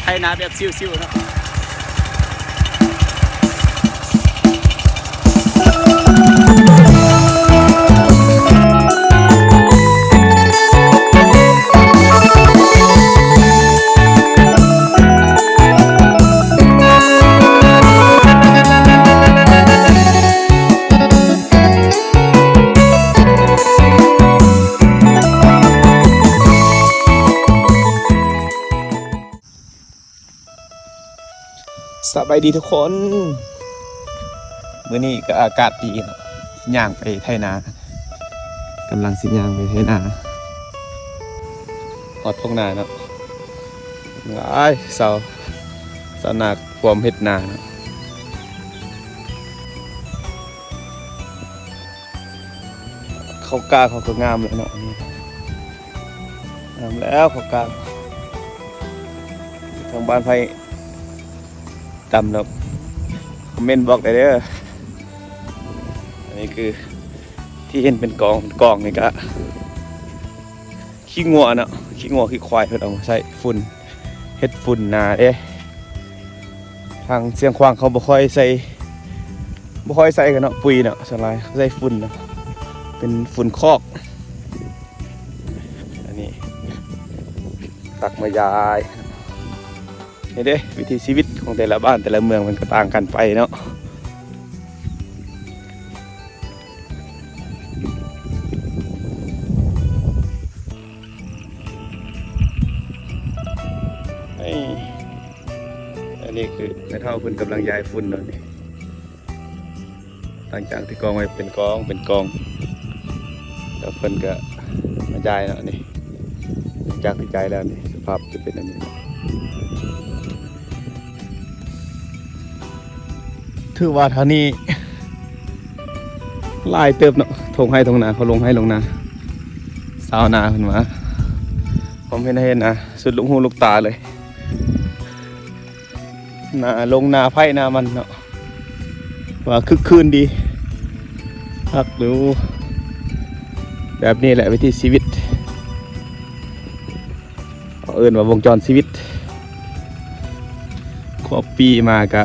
ໄຖນາແບບຊິວໆເນາະ. ສະບາຍດີທຸກຄົນ ມື້ນີ້ກໍອາກາດດີເນາະ ຍ່າງໄປໄຖນາ ກຳລັງຊິຍ່າງໄປໄຖນາ ຮອດທົ່ງນາເນາະ ຫວາຍ ຊາວ ຊາວນາພວມເຮັດນາເນາະ. ເຂົ້າກ້າເຂົາກໍງາມແລ້ວເນາະ ນີ້ ງາມແລ້ວເຂົ້າກ້າ ທາງບ້ານໃຜດຳແລ້ວ ຄອມເມັນບອກໄດ້ເດີ. ອັນນີ້ຄືທີ່ເຫັນເປັນກອງ ເປັນກອງນີ້ກະຂີ້ງົວເນາະ ຂີ້ງົວຂີ້ຄວາຍ ເພິ່ນເອົາມາໃສ່ຝຸ່ນ ເຮັດຝຸ່ນນາເດ້. ທາງຊຽງຂວາງເຂົາບໍ່ຄ່ອຍໃສ່ ບໍ່ຄ່ອຍໃສ່ກັນເນາະ ປຸ໋ຍເນາະ ສ່ວນຫຼາຍເຂົາໃສ່ຝຸ່ນເນາະ ເປັນຝຸ່ນຄອກ. ອັນນີ້ຕັກມາຢາຍ ນີ້ເດ້ ວິຖີຊີວິດຂອງແຕ່ລະບ້ານແຕ່ລະເມືອງມັນກໍຕ່າງກັນໄປເນາະ. ນີ້ ອັນນີ້ຄືແມ່ເຖົ້າເພິ່ນກຳລັງຢາຍຝຸ່ນເນາະນີ້ ຫຼັງຈາກທີ່ກອງໄວ້ເປັນກອງ ເປັນກອງ ແລ້ວເພິ່ນກະມາຢາຍເນາະນີ້ ຫຼັງຈາກທີ່ຢາຍແລ້ວນີ້ ສະພາບຈະເປັນອັນນີ້ເນາະ. ຖືວ່າທາງນີ້ຫຼາຍເຕີບເນາະ ທົ່ງໄຮ່ທົ່ງນາ ເຂົາລົງໄຮ່ລົງນາ ຊາວນາເພິ່ນວ່າ ຄວາມເຫັນໃຫ້ເຫັນນາ ສຸດລູກຫູລູກຕາເລີຍ ນາລົງນາໄຜ່ນາມັນເນາະ ວ່າຄຶກຄື້ນດີ ຄັກຢູ່ ແບບນີ້ແຫຼະວິຖີຊີວິດ ເຂົາເອີ້ນວ່າວົງຈອນຊີວິດ. ຄວບປີມາກະ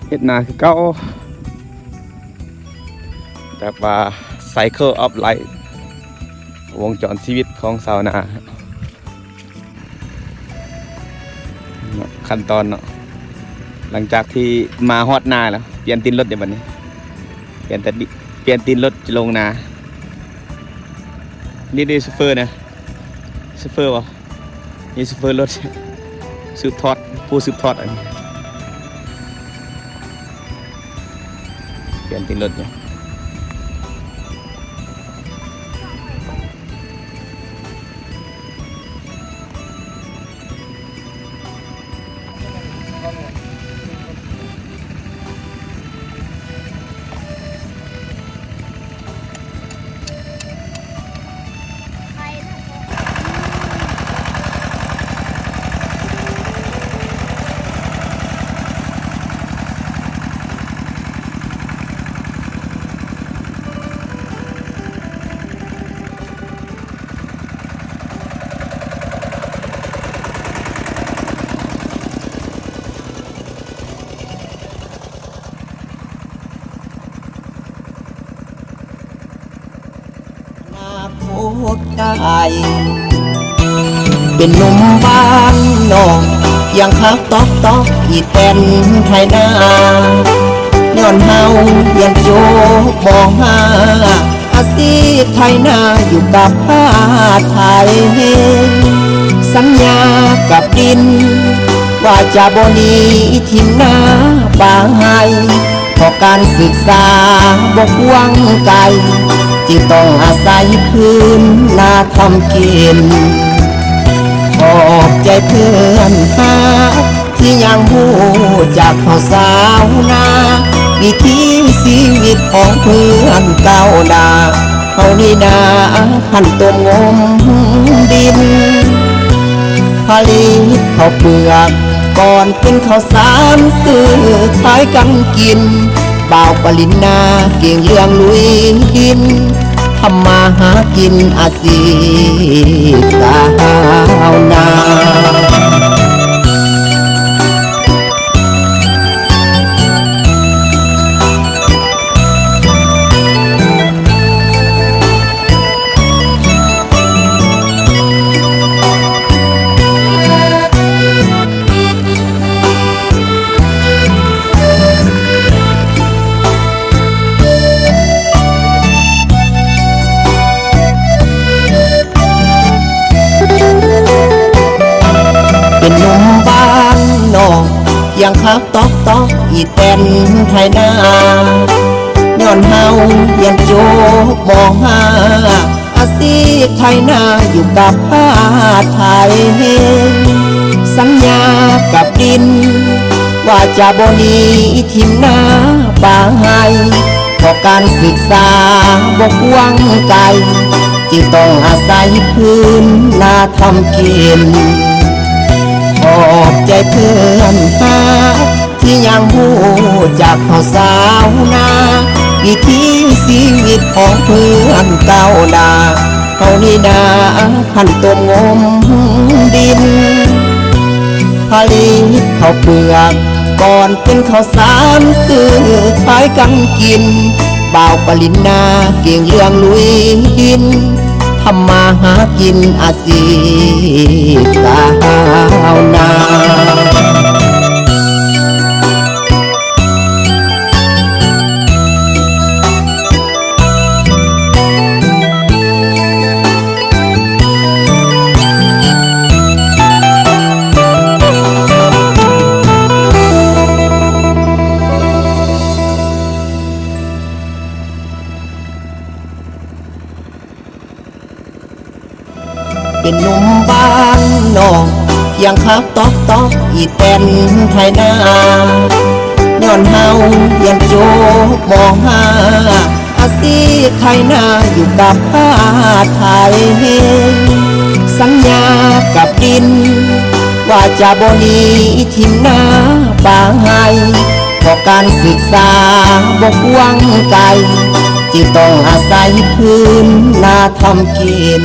ເຮັດນາຄືເກົ່າ ແບບວ່າ cycle of life ວົງຈອນຊີວິດຂອງຊາວນາ. ຂັ້ນຕອນເນາະ ຫຼັງຈາກທີ່ມາຮອດນາແລ້ວ ປ່ຽນຕີນລົດເດ້ບັດນີ້ ປ່ຽນແຕ່ ປ່ຽນຕີນລົດລົງນາ. ນີ້ເດ້ໂຊເຟີນະ ໂຊເຟີບໍ່? ນີ້ໂຊເຟີລົດ ສືບທອດ ຜູ້ສືບທອດອັນນີ້ ປ່ຽນຕີນລົດຢູ່. ອະນາຄົດໄກ ເປັນໜຸ່ມບ້ານນອກ ຍັງຄັກຕອກຕອກອີແຕນໄຖນາ ຍ້ອນເຮົາຮຽນຈົບ ມໍຫ້າ ອາຊີບໄຖນາຢູ່ກັບຟ້າໄທ ສັນຍາກັບດິນ ວ່າຈະບໍ່ໜີຖິ່ນນາປ່າໄຮ່ ເພາະການສຶກສາບໍ່ກວ້າງໄກ ຈຶ່ງຕ້ອງອາໄສພື້ນນາທຳກິນ. ຂອບໃຈເພື່ອນຮັກ ທີ່ຍັງຮູ້ຈັກເຮົາຊາວນາ ວິຖີຊີວິດຂອງເພື່ອນກ້າວໜ້າ ເຮົານີ້ນາຂັ້ນຕົ້ມງົມດິນ ຜະລິດເຂົ້າເປືອກ ກ່ອນເປັນເຂົ້າສານ ຊື້ຂາຍກັນກິນ ບ່າວປະລິນນາ ເກັ່ງເລື່ອງລຸຍດິນ ທຳມາຫາກິນອາຊີບຊາວນາ. ໜຸ່ມບ້ານນອກ ທຽງຄາກຕອກໆ ອີແຕນໄຖນາ. ຍ້ອນເຮົາຮຽນຈົບ ມໍຫ້າ ອາຊີບໄຖນາຢູ່ກັບຟ້າໄຖ. ສັນຍາກັບດິນ ວ່າຈະບໍ່ໜີຖິ້ມໜ້າປ່າໄຮ່ ເພາະການສຶກສາບໍ່ກວ້າງໄກ ຈຶ່ງຕ້ອງອາໄສພື້ນນາທຳກິນ. ຂອບໃຈເພື່ອນຮັກ ທີ່ຍັງຮູ້ຈັກເຮົາຊາວນາ ວິຖີຊີວິດຂອງເພື່ອນກ້າວໜ້າ. ເຮົານີ້ນາ ຄັນຕົ້ມງົມດິນ ຜະລິດເຂົ້າເປືອກ ກ່ອນເປັນເຂົ້າສານ ຊື້ຂາຍກັນກິນ. ບ່າວປະລິນນາ ເກັ່ງເລື່ອງລຸຍດິນ ທຳມາຫາກິນອາຊີບຊາວນາ. ເປັນໜຸ່ມບ້ານນອກ ທຽງຄາກຕອກໆ ອີແຕນໄຖນາ. ຍ້ອນເຮົາຮຽນຈົບ ມໍຫ້າ ອາຊີບໄຖນາຢູ່ກັບຟ້າໄຖ. ສັນຍາກັບດິນ ວ່າຈະບໍ່ໜີຖິ້ມໜ້າປ່າໄຮ່ ເພາະການສຶກສາບໍ່ກວ້າງໄກ ຈຶ່ງຕ້ອງອາໄສພື້ນນາທຳກິນ.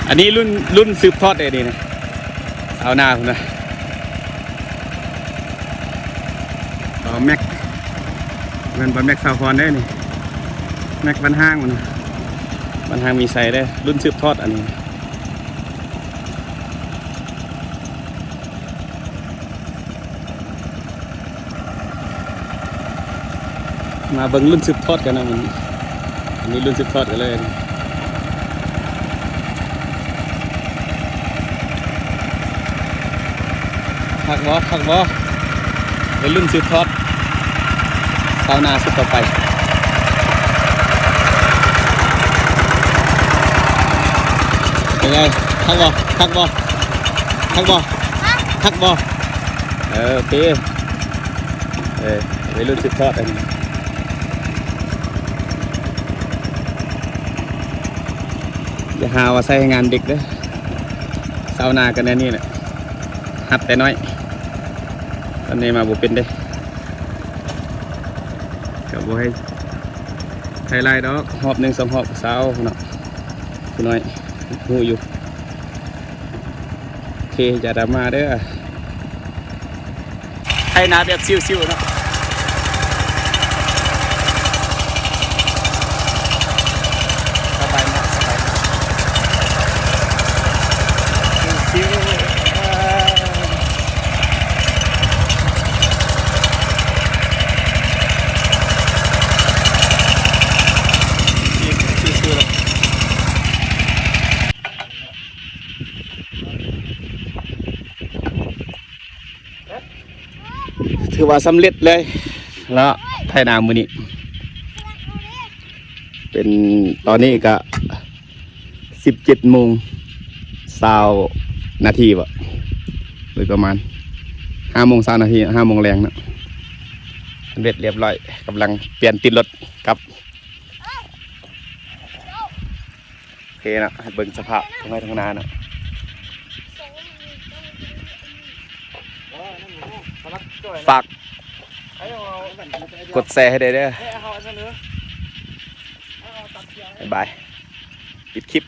ອັນນີ້ລຸ້ນ ລຸ້ນສືບທອດເດ້ນີ້ນະ ຊາວນາພຸ້ນນະ. ບ່າວແມັກ ແມ່ນບ່າວແມັກ ສາວພອນເດ້ນີ້ ແມັກບ້ານຫ້າງພຸ້ນນະ ບ້ານຫ້າງມີໄຊເດ້ ລຸ້ນສືບທອດອັນນີ້. ມາເບິ່ງລຸ້ນສືບທອດກັນນະ ມື້ນີ້ລຸ້ນສືບທອດກັນເລີຍ. ຄັກບໍ່ ຄັກບໍ່ ໄດ້ລຸ້ນສືບທອດຊາວນາຊຸດຕໍ່ໄປ. ເປັນໄງ ຄັກບໍ່ ຄັກບໍ່ ຄັກບໍ່ ຄັກບໍ່? ເອີ ໂອເຄ ເອີ ໄວ້ລຸ້ນສືບທອດອັນນີ້ ຢ່າຫາວ່າໃຊ້ແຮງງານເດັກເດີ ຊາວນາກໍແນວນີ້ແຫຼະ ຮັບແຕ່ນ້ອຍ ຕອນໃຫຍ່ມາບໍ່ເປັນເດ້ ກໍບໍ່ໃຫ້ໃຊ້ຫຼາຍດອກ ຮອບໜຶ່ງສອງຮອບກໍເຊົາເນາະ ຜູ້ນ້ອຍຮູ້ຢູ່. ໂອເຄ ຢ່າດຣາມາເດີ ໄຖນາແບບຊິວໆເນາະ ສະບາຍມາກ ສະບາຍມາກ ຊິວໆ ຊິວໆເນາະ. ຖືວ່າສຳເລັດເລີຍເນາະ ໄຖນາມື້ນີ້ ເປັນ ຕອນນີ້ກະສິບເຈັດໂມງຊາວນາທີບໍ ໂດຍປະມານຫ້າໂມງຊາວນາທີ ຫ້າໂມງແລງເນາະ ສຳເລັດລຽບຮ້ອຍ ກຳລັງປ່ຽນຕີນລົດກັບ. ໂອເຄເນາະ ໃຫ້ເບິ່ງສະພາບທົ່ງໄຮ່ທົ່ງນາເນາະ ຝາກກົດແຊໃຫ້ແດ່ເດີ ບາຍບາຍ ປິດຄລິບ.